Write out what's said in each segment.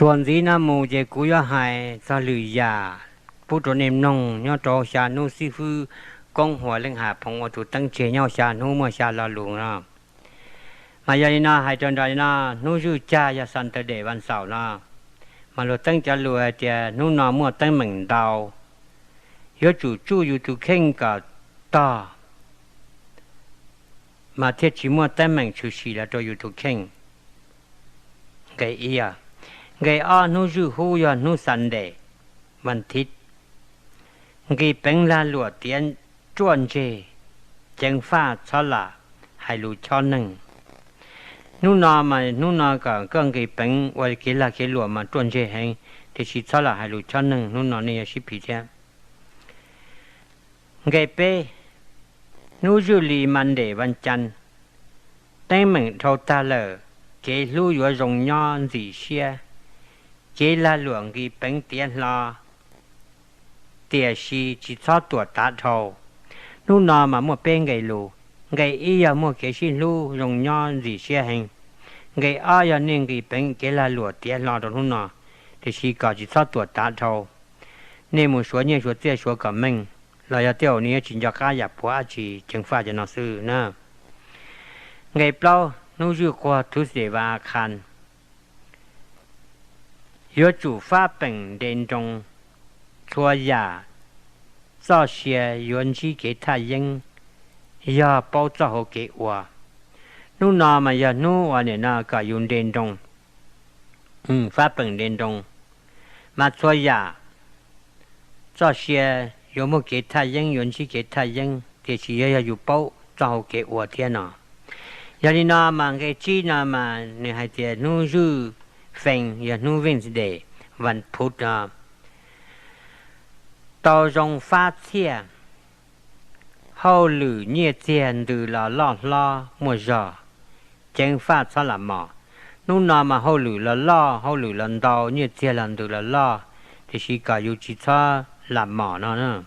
Txuas ntxiv no mus ces kuv yuav hais txog lwm yam pub rau nej mloog nyob rau xya hnub xib fwb Koob Huas Leej Ham Phoov ua tus teeb tseg nyob xya hnub muaj xya lo lus no. Mas yog li no hais rau nram li no, hnub zwj cag yog Saturday, vas xaum no, mas luag teeb cov lus hais tias hnub no muaj teeb meem ntau, yuav tsum tsuj yus tus kheej kom tog, mas thiaj tsis muaj teeb meem tshwm sim los rau yus tus kheej. Nqe ib, nqe ob, hnub zwj hub yog hnub Sunday, vas thiv, nqis peev lag luam tiav ruaj ntseg, ceev faj txhob lam hais lus chob neeg. Hnub no mas hnub no kom koj nqis peev ua kev lag kev luam mas ruaj ntseg heev, tiam sis txhob lam hais lus chob neeg, hnub no nej yuav sib phim thiab. Nqe peb, hnub zwj li Monday, vas cas, teeb meem dhau tag lawm, kev hlub yuav zoo nyob ntxim siab, kev lag luam nqis peev tiav hlo, tiam sis tsis txhob tuam tav dhau. Hnub no mas muaj peb nqe lus, nqe ib yog muaj kev sib hlub zoo nyob ntxim siab heev, nqe ob yog nej nqis peev kev lag luam tiav hlo rau hnub no, tiam sis kom tsis txhob tuam tav dhau. Nej mus suav nyiaj suav txiaj suav kom meej, los yog tej zaum nej yuav tsis nco qab yam puav dab tsi, ceev faj cov no xwb na. Nqe plaub, hnub zwj quag Tuesday, vas a khas, yuav tsum fab peem nres nroos, txhua yam txoj sia yuav ntsib kev thaj yeeb, yog paub txoj hau kev ua. Hnub no mas yog hnub uas nim no kom yus nres nroos, fab peem nres nroos, mas txhua yam txoj sia yuav muaj kev thaj yeeb, yuav ntsib kev thaj yeeb, tiam sis yog, yog yus paub txoj hau kev ua thiab no. Yog li no mas nqe tsib no mas nws hais tias hnub zwj fees yog hnub Wednesday, vas phuv no, tau zoo fab txhiaj, hauj lwm nyiaj txiag ntws los loj hlob muaj zog, ceev faj txhob lam mos. Hnub no mas hauj lwm los loj, hauj lwm los ntau, nyiaj txiag los ntws los loj, tiam sis kom yus tsis txhob lam mos no.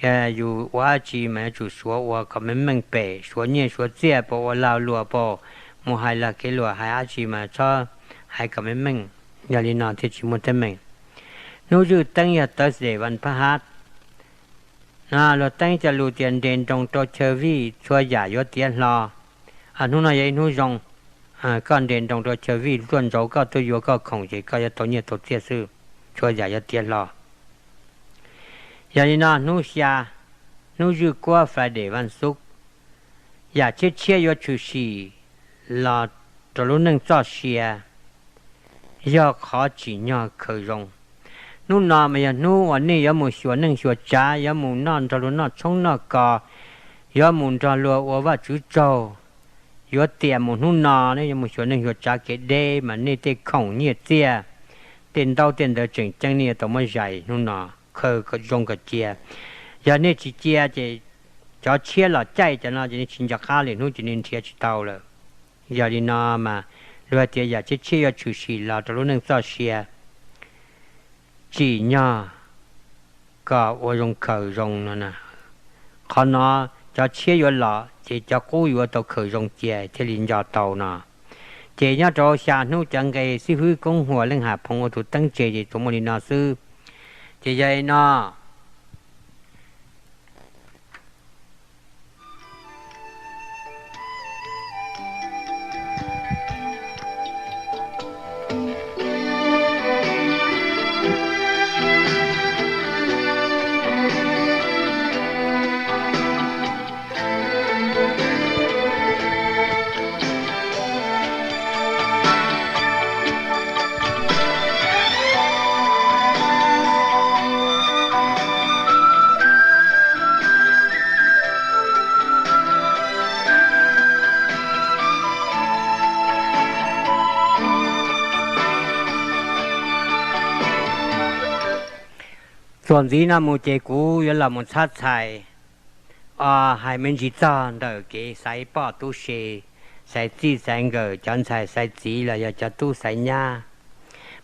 Yus ua dab tsi mas yuav tsum suav ua kom meej meej pem, suav nyiaj suav txiaj, puas ua lag luam, puas mus hais lag kev luam, hais dab tsi mas txhob hais kom meej meej, yog li no thiaj tsis muaj teeb meem. Hnub zwj teeb yog Thursday, vas phab hab, no luag teeb cov lus tias nres nroos rau chaw vij, txhua yam yuav tiav hlo. Hnub no yog ib hnub zoo, koj nres nroos rau chaw vij tuaj ntsaum koj, tuaj yuav koj khoom ces koj yuav tau nyiaj tau txiaj xwb, txhua yam yuav tiav hlo. Yog li no hnub xya, hnub zwj kuab Friday, vas xuv, yam tshiab tshiab yuav tshwm sim los rau lub neej txoj sia, yog qhov tsim nyog khaws zoo. Hnub no mas yog hnub uas nej yuav mus xyuas neej xyuas tsav, yuav mus noj nrog luag noj tshoob noj kos, yuav mus nrog luag ua Vajtswv tsaug, yuav tiam mus hnub no. Nej yuav mus xyuas neej xyuas tsav kev deb mas nej tej khoom nyiaj txiaj, tej ntaub tej ntawv tseem ceeb nej yuav tau muab zais hnub no, khaws zoo kom cia. Yog nej tsis cia ces cov tshiab los caij cov no ces nej tsis nco qab li, hnub ces nej nrhiav tsis tau lawm. Yog li no mas luag hais tias yam tshiab tshiab yuav tshwm sim los rau lub neej txoj sia, tsim nyog kom ua zoo khaws zoo no. Qhov no cov tshiab yuav los ces cov qub yuav tau khaws zoo cia thiaj li nco tau no. Ces nyob rau xya hnub cov nqe xib hwb Koob Huas Leej Ham Phoov ua tus teeb tseg ces tsuas muaj li no xwb. Ces yog li no. Txuas ntxiv no mus ces kuv yuav los mus txhab txhais, o, hais me ntsis txog ntawm kev xaiv poj tub se, xaiv txij xaiv nkawm, cov ntxhais xaiv txiv los yog cov tub xaiv nyab,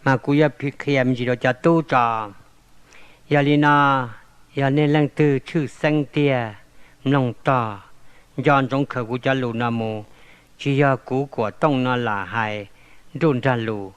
mas kuv yuav qhia me ntsis rau cov tub tso. Yog li no, yog nej leej twg tshwj xeeb tiag, mloog tog, nco ntsoov khaws kuv cov lus no mus, tsis yog kuv Kuam Tooj no lam hais nruj nrag lus.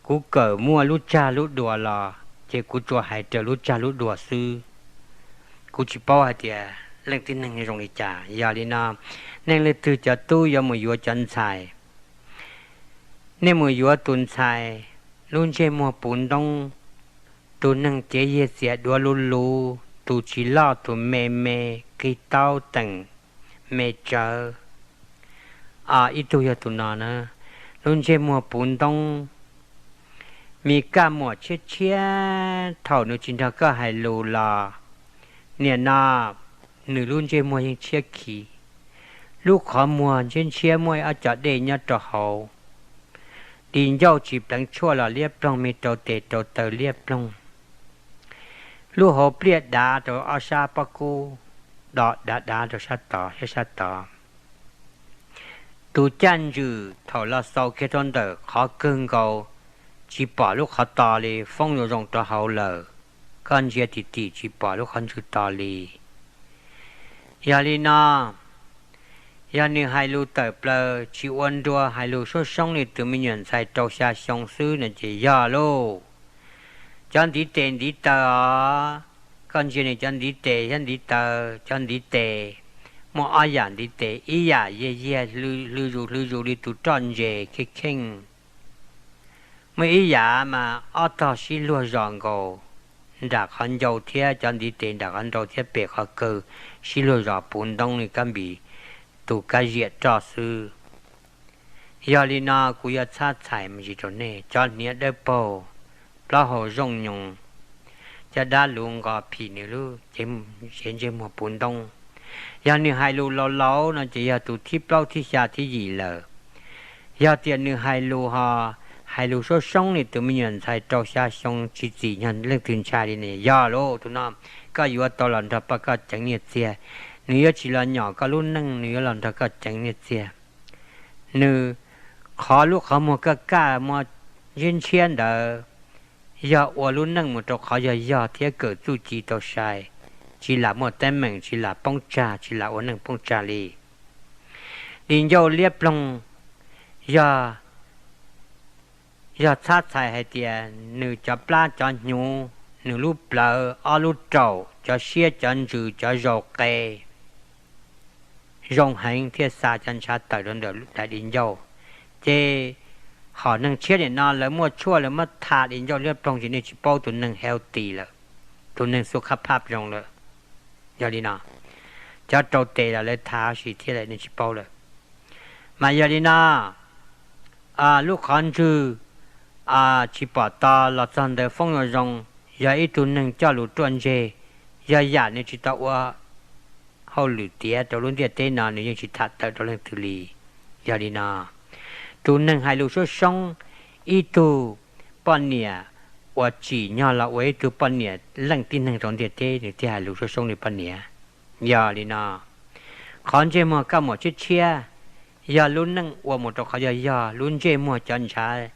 Kuv kawm muaj lub tsag lub dua los ces kuv tsuas hais raws lub tsag lub dua xwb. Kuv tsis paub hais tias leej tib neeg zoo li cas. Yog li no, nej leej twg cov tub yuav mus yuav cov ntxhais, nej mus yuav tus ntxhais lub ntsej muag puv ntoob, tus neeg kev yiag txias duav luv luv, tus tsis loj tus me me, qig taub teem me tsawv. Ib tug yog tus no na, lub ntsej muag puv ntoob, me kaj muam tshiab tshiab, thaum nws tsis nrog koj hais lus los nim no nws lub ntsej muag yeej tshiab khiv, lub qhov muag ntshiab ntshiab muaj ob co dej nyob rau hauv, di ncauj tsis pleev tshuaj los liab ploog, me rau tes rau taw liab ploog, lub hauv pliaj dav rau ob sab pob kub, do dav dav rau sab tod thiab sab tod. Tus caj ntswg thaum los xaus kiag rau ntawm qhov kawg nkaus, tsis pom lub qhov to li, foob zoo zoo rau hauv lawm, koj ntsia tim tim tsis pom lub qhov ntswg to li. Yog li no, yog nws hais lus tawm plaws tsis ua nrua, hais lus soob soob li tus me nyuam ntxhais rau xya xyoo xwb no ces yog lauj. Cov ntiv tes ntiv taw os, koj ntsia nws cov ntiv tes thiab ntiv taw, cov ntiv tes muaj ob yam ntiv tes, ib yam yiag yiag hlw zus hlw zus li tus roj ntses kheej kheej, muaj ib yam mas ob tog sib luag zos nkaus, nram qhov ncau thiab cov ntiv tes nram qhov ncau thiab pem qhov kawg sib luag zos puv ntoob li kab npis tus kab ziam roj xwb. Yog li no kuv yuav txhab txhais me ntsis rau nej, cov hniav dawb paug, plaub hau zooj nyoos, caj dab luv nqos phim nws lub cev ntsej muag puv ntoob. Yog nws hais lus laus laus no ces yog tus thib plaub thib xya thib yim lawm. Yog tias nws hais lus ho hais lus soob soob li tus me nyuam ntxhais rau xya xyoo tsis txim nyog leej twg ntshai li ne, yog lauj. Tus no koj yuav tau los nrog pab koj ceev nyiaj txiag, nws yuav tsis los nyom koj lub neej, nws yuav los nrog koj ceev nyiaj txiag. Nws qhov lub qhov muag kaj kaj muaj ntshiab ntshiab ntawd, yog ua lub neej mus rau qhov yog yog thiab kawm txuj ci tau sai, tsis lam muaj teeb meem, tsis lam poob tsag, tsis lam ua neej poob tsag li. Di ncauj liab ploog, yog, yog txhab txhais hais tias nws cov plab cov hnyuv, nws lub plawv, ob lub raum, cov siab cov ntsws cov zaus qe zoo heev thiaj xa cov ntshav tawm rau ntawm daim di ncauj. Ces hom neeg tshiab nim no lawv muaj tshuaj lawv muab tha di ncauj liab ploog ces nej tsis paub tus neeg healthy lawm, tus neeg xub khab phab zoo lawm. Yog li no, cov rau tes los lawv tha ua si thiab lawm nej tsis paub lawm. Mas yog li no, lub qhov ntswg tsis pom to los txog ntawd foob zoo zoo, yog ib tug neeg coj lus ruaj ntseg, yog yam nws tsis tau ua hauj lwm tiav rau lub ntiaj teb no nws yeej tsis tham tawm rau leej twg li. Yog li no, tus neeg hais lus soob soob, ib tug poj niam uas tsim nyog los ua ib tug poj niam leej tib neeg rau ntiaj teb nws thiaj hais lus soob soob li poj niam. Yog li no, qhov ntsej muag kaj muam tshiab tshiab, yog lub neej ua mus rau qhov yog yog, lub ntsej muag cov ntshav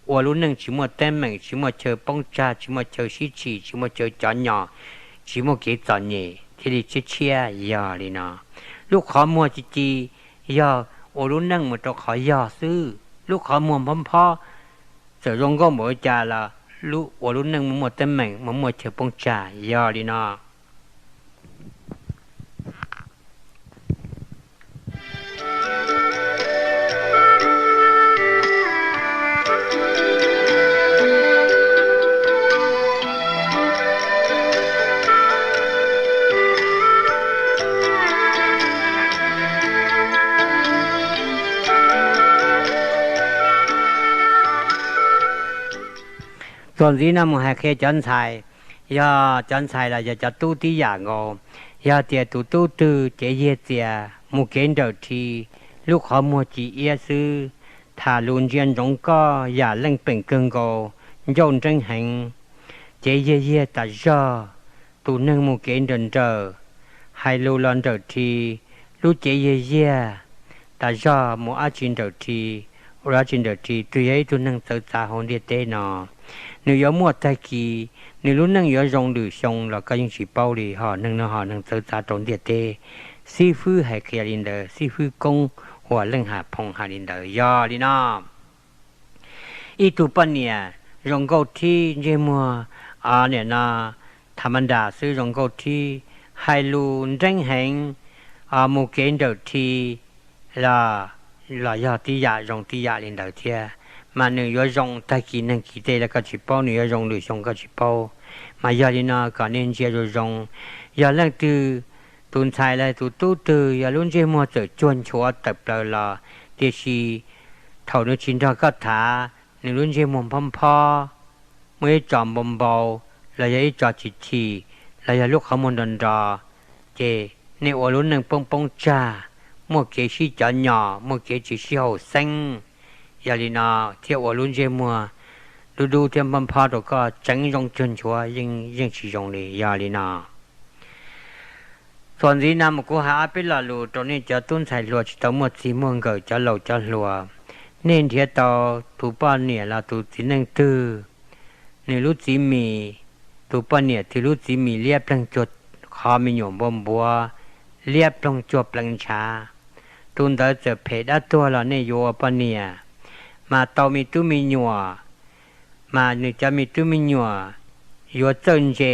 ua lub neej tsis muaj teeb meem, tsis muaj chaw poob tsag, tsis muaj chaw sib tsim, tsis muaj chaw cov nyom, tsis muaj kev txom nyem thiaj li tshiab tshiab. Yog li no, lub qhov muag ci ci yog ua lub neej mus rau qhov yog xwb, lub qhov muag nphob nphob txawm zoo nkauj npaum li cas los ua lub neej muaj muaj teeb meem, muaj muaj chaw poob tsag. Yog li no, txuas ntxiv no mus hais qhia cov ntxhais, yog cov ntxhais los yog cov tub tib yam nkaus. Yog tias tus tub twg cev yiag txias mus kev nrawm rhi, lub qhov muag ci iab xwb, tham lus ntsia ntsoov koj yam leej peem kawg nkaus, ncauj nreeb heev, cev yiag yiag tas zog, tus neeg mus kev nrawm nrawm, hais lus los nrawm rhi, lub cev yiag yiag tas zog mus dab tsi nrawm rhi, ua dab tsi nrawm rhi, twb yog ib tug neeg txawv txav hauv ntiaj teb no. Nws yuav muaj tag kis, nws lub neej yuav zoo lwm xyoo los koj yeej tsis paub li. Ho neeg no ho neeg txawv txav rau ntiaj teb. Xib fwb hais qhia li ntawd, xib fwb koob uas leej ham phoo hais li ntawd. Yog li no, ib tug poj niam zoo nkauj thib ntsej muag, o, niam no tha ma nras xwb, zoo nkauj thib, hais lus nreeb heev, o, mus kev nrawm rhi, los, los yog tib yam zoo tib yam li ntawd thiab. Mas nws yuav zoo tag kis neeg kis tej los koj tsis paub, nws yuav zoo lwm xyoo koj tsis paub. Mas yog li no kom nej ntsia zoo zoo. Yog leej twg, tus ntxhais los tus tub twg yog lub ntsej muag txawm cuag nchuav tawm plaws los, tiam sis thaum nws tsis nrog koj tham, nws lub ntsej muag nphob nphob, muaj ib tso npau npau, los yog ib tso chim chim, los yog lub qhov muag nro nro, ces nej ua lub neej poob poob tsag, muaj kev sib cov nyom, muaj kev tsis sib haum xeeb. Yog li no, thiaj ua lub ntsej muag dub dub thiab nphob nphob rau koj, tseev zoo cuag nchuav yeej tsis zoo li. Yog li no, txuas ntxiv no mus kuv hais ob peb lo lus rau nej cov tub ntxhais hluas tsis tau muaj txij muaj nkawm, cov laus cov hluas. Nej nrhiav tau tus poj niam los tus txiv neej twg, nws lub txiv mis, tus poj niam twg lub txiv mis liab ploog cuag qhov me nyuam npua npuav, liab ploog cuag pleev ntshav, tus ntawd txawm phem dab tuag los nej yuav ua poj niam, mas tau me tub me nyuam, mas nws cov me tub me nyuam yuav txawj ntse,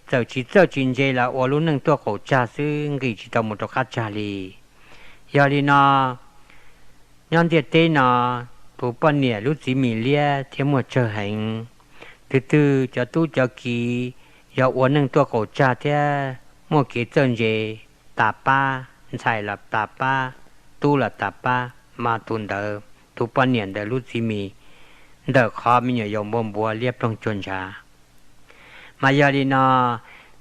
txawm tsis txawj tsis ntse los ua lub neej tuaj qaum tsag xwb, nqis tsis tau mus rau qab tsag li. Yog li no, nyob ntiaj teb no, tus poj niam lub txiv mis liab thiab muaj tsawg heev. Tus twg cov tub cov kiv yog ua neej tuaj qaum tsag thiab muaj kev txawj ntse, tas pab, ntxhais los tas pab, tub los tas pab, mas tus ntawd, tus poj niam ntawd lub txiv mis ntawm qhov me nyuam yaus npua npuav liab ploog cuag ntshav. Mas yog li no,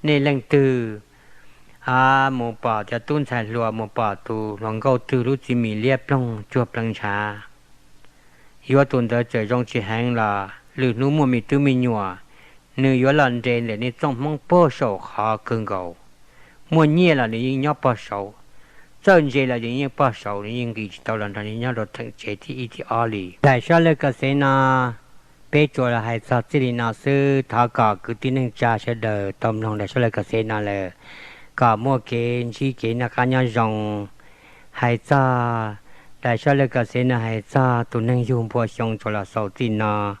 nej leej twg mus pom cov tub ntxhais hluas, mus pom tus hluas nkauj twg lub txiv mis liab ploog cuag pleev ntshav, yuav tus ntawd txawm zoo tsis heev los lwm hnub muaj me tub me nyuam, nws yuav los nres ntawm nej txoj hmoob puag saum qhov kawg nkaus. Muaj nyiaj los nws yeej nyob puag saud, txawj ntse los nws yeej pog saud, nws yeej nqis tsis tau los nrog nej nyob rau theem tsev thib ib thib ob li. Daim sab laj kas xev no peb tsuas los hais txog txij li no xwb. Thov kom kwv tij neej tsa sawv daws tau mloog daim sab laj kas xev no lawm, kom muaj kev ntsib kev noj qab nyob zoo. Hais txog daim sab laj kas xev no hais txog tus neeg yug npua xyoo tsuas los xaus txij no.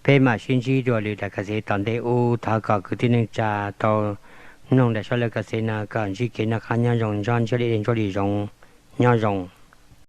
Peb mam sib ntsib dua lwm daim kas xev tom ntej ub. Thov kom kwv tij neej tsa tau mloog daim sab laj kas xev no kom ntsib kev noj qab nyob zoo, ntsib dej ntsib di zoo, nyob zoo.